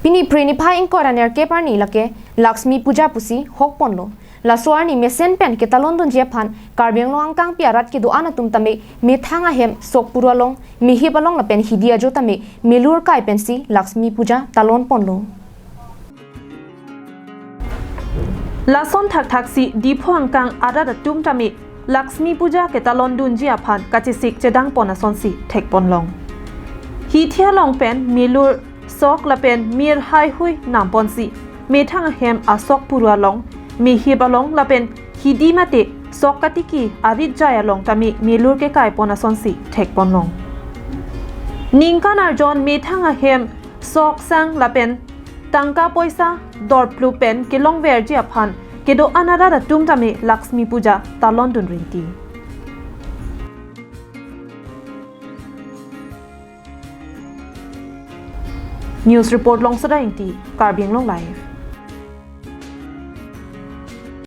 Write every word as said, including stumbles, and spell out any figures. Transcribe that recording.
Pini Phre niphai ingkoi ra nerkep arni lake Laxmi Puja pusi hokponlo. Laso arni mesen pen ketalon dunji aphan Karbi Anglong angkangpi arat kedo-an atum tame methang ahem, sok puru along, mehip along lapen hidi ajo tame melur kai pensi Laxmi Puja talonponlo. Lason thakthaksi Diphu angkang arat atum tame Laxmi Puja ketalon dunji aphan kachesik chedangpon asonsi thekponlong. Hithi along pen melur, sok lapen mir haihui namponsi methang ahem, asok puru along, mehip along lapen hidi mate sok katiki arit jai along tame melur kekaipon asonsi thekponlong. Ningkan arjon methang ahem, sok sang lapen tangka poisa dorplu pen kelongverji aphan kedo-an arat atum tame Laxmi Puja talondun rinti. News report Longsada Ingti, Karbi Anglong Live.